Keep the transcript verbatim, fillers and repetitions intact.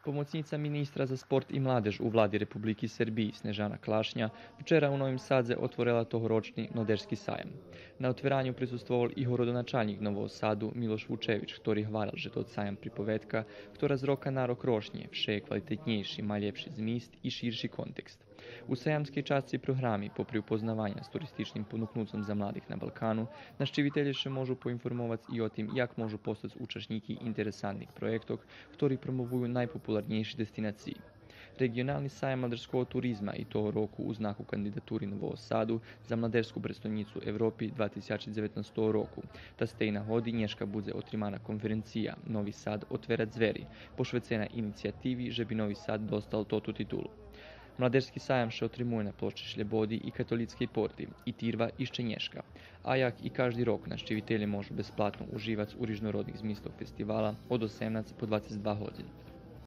Помоцнїца министра за спорт и младеж у Влади Републики Сербиї Снежана Клашня вчера у Новим Садзе отворела тогорочни Младежски саям. На отвераню присуствовал и городоначалнїк Нового Саду Милош Вучевич, хтори гварел же тот саям приповедка, хтора з рока на рок рошнє, вше є квалитетнєйши, ма лєпши змист и ширши контекст. У саямскей часци програми, попри упознаваня з туристичним понукнуцом за младих на Балкану, нащивителє ше можу поинформовац и о тим як можу постац учашнїки интересантних проєктох, хтори промовую найпопуларнєйши дестинациї. Реґионални саям младежского туризма и того року у знаку кандидатури Нового Саду за младежску престолнїцу Европи два тисячи дзеветнастого року, та з тей нагоди нєшка будзе отримана конференция Нови Сад отвера дзвери, пошвецена инициятиви же би Нови Сад достал тоту титулу. Младежски саям ше отримує на площи Шлєбоди и Католїцкей порти, и тирва ище нєшка. А як и кажди рок, нащивителє можу безплатно уживац у рижнородних змислох фестивала од осемнац по двацец два годзин.